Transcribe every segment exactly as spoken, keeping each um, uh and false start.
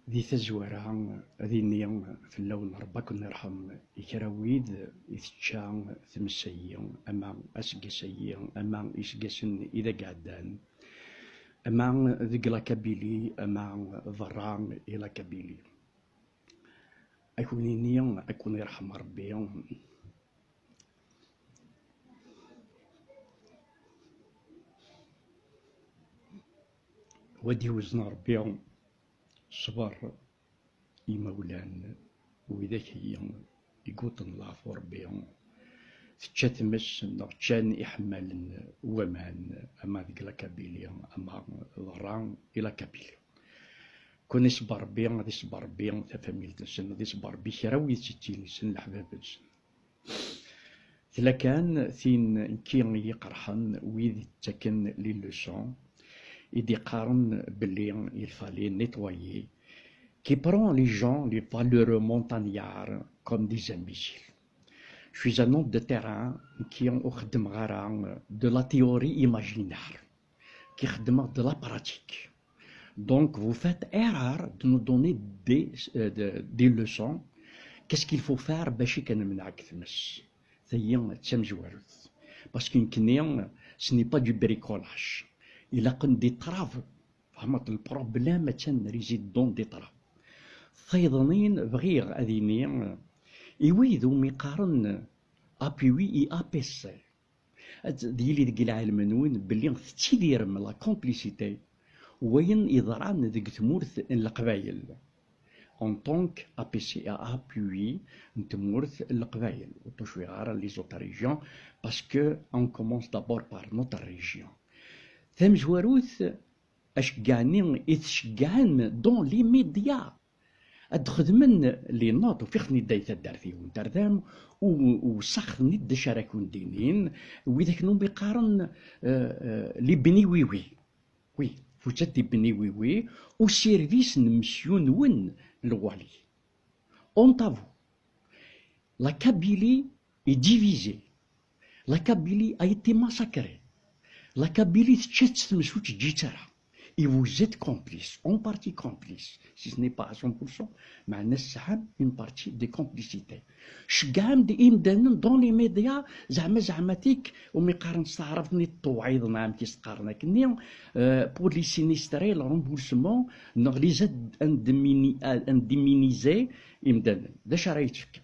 Di tazwara, ad iniɣ fell-awen Ṛebbi ad ken-iṛḥem i kra wid i tečča tmes-agi, ama aseggas-agi, ama iseggasen i d-iɛeddan, ama deg la Kabylie, ama beṛṛa i la Kabylie. Ad ken-ini, ad ken-iṛḥem Ṛebbi. Wa d-iwzen Ṛebbi ṣṣber imawlan, widak-agi i yewwḍen leɛfu Ṛebbi. Tečča tmes neɣ ččan iḥemmalen n waman, ama deg la Kabylie, ama beṛṛa i la Kabylie. Kun iṣebber Ṛebbi, ad iṣebber Ṛebbi tafamilt-nsen, ad iṣebber Ṛebbi kra wid tettili-sen leḥbab-nsen. Tella kan tin nekki i yi-qerḥen, wid yettaken les leçons, i d-iqqaren belli il fallait nettoyer, qui prend les gens, les valeureux montagnards, comme des imbéciles. Je suis un homme de terrain, nekki ur xeddmeɣ ara de la théorie imaginaire, nekki xeddmeɣ de la pratique. Donc, vous faites erreur de nous donner des, euh, de- des leçons. Qu'est-ce qu'il faut faire bac ad nemneɛ deg tmes? Tayi d tamezwarut. Parce que nekkni, ce n'est pas du bricolage. Ilaq-n des travaux. Fehmeḍ, le problème attan réside dans des travaux. Tayeḍnin, bɣiɣ ad iniɣ i wid umi qqaren A P U I et A P C. Ad d-yili deg lɛilm-nwen belli tettidirem la complicité wayen yeḍran deg tmurt n Leqbayel, en tant que A P C et A P U I n tmurt n Leqbayel, ur tucwiɣ ara les autres régions, parce que on commence d'abord par notre région. Tamezwarut, aceggeɛ-nni i tceggɛem dans les médias, ad d-xedmen les notes, ufiɣ-ten-id ay taddart-iw n Tardam, u- u- wessaɣ-ten-id d acu ara kun-d-inin, widak n umi qqaren, euh, euh, les bni oui oui. Oui, vous êtes des bni oui oui au service n monsieur-nwen lwali. Honte à vous. La Kabylie est divisée. La Kabylie a été massacrée. La Kabylie tečča-tt tmes ur teǧǧi-tt ara. Et vous êtes complices, en partie complices, si ce n'est pas à cent pour cent, meɛna tesɛam une partie de complicité. Ceggɛem-d imdanen dans les médias, zeɛma zeɛmatik, umi qqaren s taɛrabt-nni ṭṭewɛiḍ, neɣ amek i s-qqaren akkenni, euh, pour les sinistrés, le remboursement, neɣ les aides indemni- euh, indemnisés, imdanen. D acu ara yi-tefkem?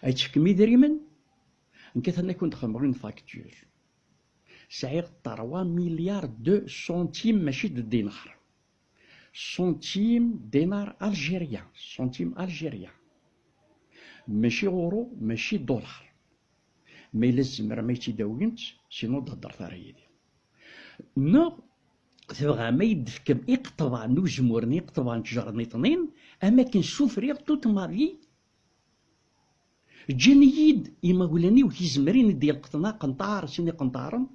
Ad yi-tefkem idrimen? Nekk atan ad kent-xedmeɣ une facture. Sɛiɣ trois milliards de centimes, mačči de dinars. Centimes dinars algériens, centimes algériens. Mačči euro, mačči dollar. Ma yella tzemrem ad yi-tt-id-tawimt, sinon ur d-heddret ara yid-i. Neɣ tebɣam ad yi-d-tefkem iqeṭban n uzemmur n iqeṭban n ttjara-nniḍen, am akken ssufriɣ toute ma vie. Ǧǧan-iyi-d imawlan-iw tizemrin i d-yelqṭen aqenṭar, sin iqenṭaren,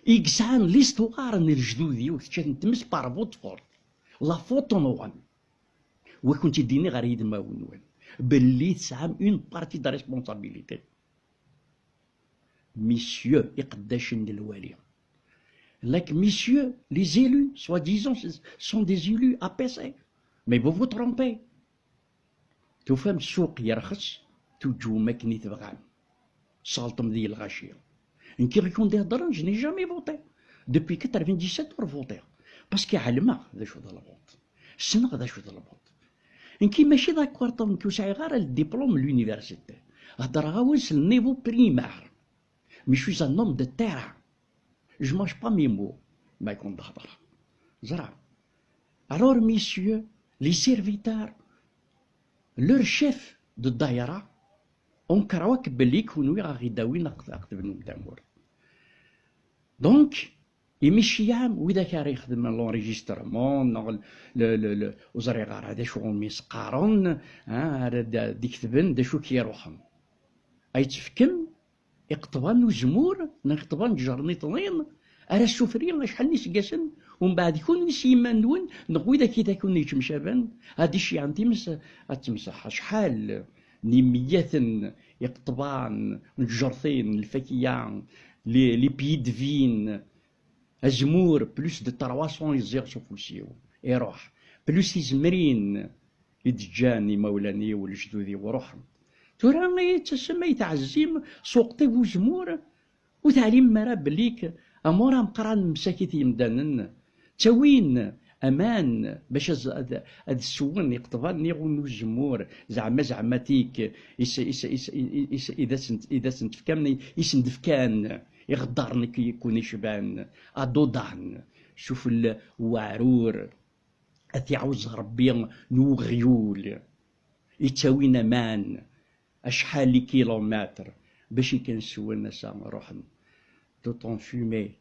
i yesɛan l'histoire n lejdud-iw, tečča-ten tmes par votre faute. La faute-nwen. Wa kent-id-iniɣ ɣer yidmawen-nwen belli tesɛam une partie de responsabilité. Messieurs, iqeddacen n lwali. Like, messieurs, les élus, soi-disant, ce sont des élus A P C. Mais vous vous trompez. Tufam ssuq yerxes, tuǧum akken i tebɣam. Tsalṭem di lɣaci. Nekk i ɣikum d-iheddren, je n'ai jamais voté. Depuis quatre-vingt-dix-sept ur votiɣ. Parce que ɛelmeɣ d acu d lbuṭ. Ssneɣ d acu d lbuṭ. Nekk mačči d akwarṭ, nekk ur sɛiɣ ara le diplôme n l'université. Heddreɣ-awen s le niveau primaire. Mais je suis un homme de terrain. Je mange pas mes mots. Ma yekun d hḍra. Ẓra. Alors, messieurs, les serviteurs, leur chef de daïra, on croit que belli kunwi ɣ-ɣ-idawin aqteb n tamurt. Donc, imi ciyɛam, widak ara ixedmen l'enregistrement, neɣ le, le, le, ur ẓriɣ ara d acu umi s-qqaren, ah, ara d-, d-iketben d acu k-iruḥen. Ay tefkem iqeṭban n uzemmur, neɣ iqeṭban n ttjara-nniḍen, ara ssufri acḥal n yiseggasen, umbeɛd kunwi s yiman-nwen, neɣ widak i d akun-, yettemcaban, ad iceyɛen times, ad temseḥ acḥal n yimeyyaten iqeṭban n tjertin, lfakiya, les, les pieds de vigne, azemmur, plus de trois cents i ẓẓiɣ s ufus-iw. Iruḥ. Plus tizemrin i d-ǧǧan imawlan-iw, lejdud-iw ruḥen. Tura i ttasem ay tɛezzim s uqṭib uzemmur, ur teɛlim ara belli-k amur ameqqran msakit yemdanen, ttawin aman bac ad, ad, ad swen iqeṭban-nni n uzemmur, zeɛma, zeɛma tik, is, is, is, is, is, i d asen-, i d asen-tefkam, i sen-d-fkan iɣeddaren i k-, i kun-icban, adudan, sufell uɛrur, ad t-iɛawez Ṛebbi n uɣyul, ittawin aman, acḥal n kilumetr, bac i kan swen ass-a ruḥen. Tout en fumée.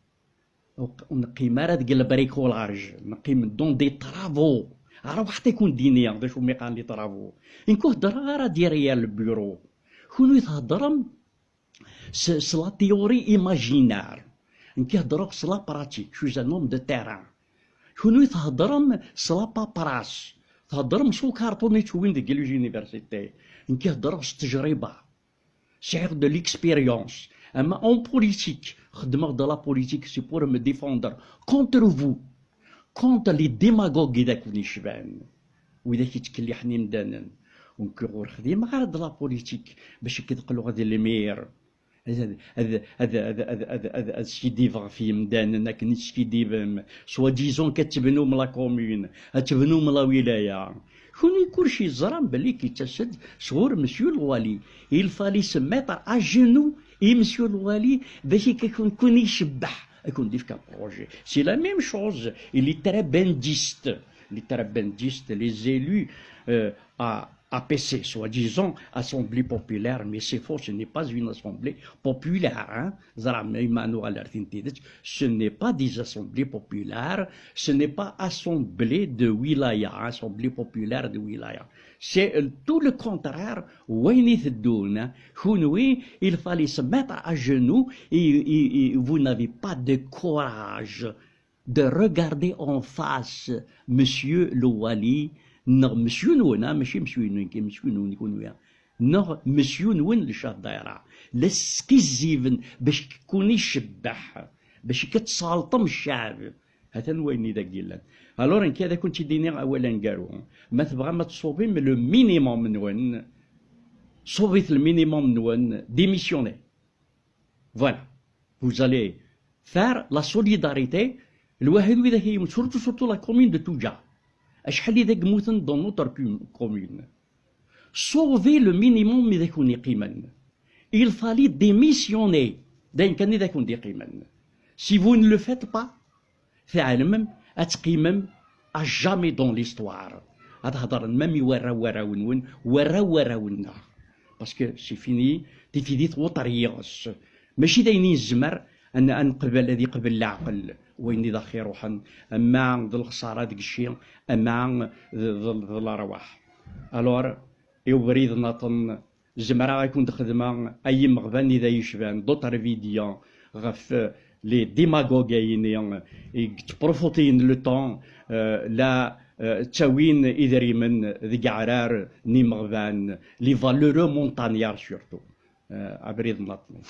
Ur q-, ur neqqim ara deg le bricolage, neqqim dans des travaux. Ara waḥed i kun-d-iniɣ d acu mi qqaren les travaux. Nekk ur heddreɣ ara derrière le bureau. Kunwi theddrem s, s la théorie imaginaire. Nekk heddreɣ s la pratique, je suis un homme de terrain. Kunwi theddrem s la paperasse, theddrem s ukarṭun i ttwin deg les universités. Nekk heddreɣ s ttejriba. Sɛiɣ de l'expérience. Ama en politique, xeddmeɣ de la politique, c'est pour me défendre contre vous, contre les démagogues i d akun-icban, widak yettkelliḥen imdanen. Nekk ur xdimeɣ ara de la politique bac ad d-qqleɣ d lemir. Ad, ad, ad, ad, ad, ad, ad, ad skiddibeɣ ɣef yimdanen akken i teskidibem. Soi-disant ad tebnum la commune, ad tebnum la wilaya. Kunwi kullec yeẓran belli yettas-d sɣur Monsieur le Wali. Il fallait se mettre à genoux et Monsieur le Wali bac ad kun-, kun-icebbeḥ, ad kun-d-ifk un projet. C'est la même chose. Il est trabendiste. Les trabendistes, les élus, euh, à A P C, soi-disant Assemblée populaire, mais c'est faux, ce n'est pas une assemblée populaire, hein. Ẓram, ma nuɣal ar tin tidet, ce n'est pas des assemblées populaires, ce n'est pas assemblée de wilaya, assemblée populaire de wilaya. C'est, euh, tout le contraire, wayen i teddun, hein. Kunwi, il fallait se mettre à genoux et, et, et vous n'avez pas de courage de regarder en face Monsieur le Wali, neɣ Monsieur nwen, ah, mačči Monsieur nwen, Monsieur nwen kunwi, ah, neɣ Monsieur nwen le chef daïra, la teskizziben bac kun-icebbeḥ, bac ad tsalṭem cceɛb. Atan wayen i dagi yellan. Alors, nekk ad akent-id-iniɣ awal aneggaru. Ma tebɣam ad tṣubim le minimum nwen, ṣubit le minimum nwen, démissionnez. Voilà. Vous allez faire la solidarité. Lwaḥid widak i yemmuten, surtout, surtout la commune de Touja. Acḥal i d ak-mmuten dans notre cu-, commune. Sauvez le minimum i d akun-iqqimen. Il fallait démissionner. D ayen kan i d akun-iqqimen. Si vous ne le faites pas, tɛelmem ad teqqimem à jamais dans l'histoire. Ad hedren même i warraw warraw-nwen, warraw warraw-nneɣ. Parce que c'est fini, tifidi tewweṭer yiɣes. Mačči d ayen i nezmer ad n-, ad neqbel, ad iqbel leɛqel. Wayen i d aɣ-iruḥen, ama d lexsara deg cci, ama d, d, d lerwaḥ. Alors, i ubrid nniḍen, zemreɣ ad kun-d-xedmeɣ ay imeɣban i d ay yecban, d'autres vidéos ɣef, euh, les démagogues-ayini i yettprofutiyen le temps, euh, la, euh, ttawin idrimen deg aɛrar n imeɣban, les valeureux montagnards surtout. Euh, abrid nniḍen.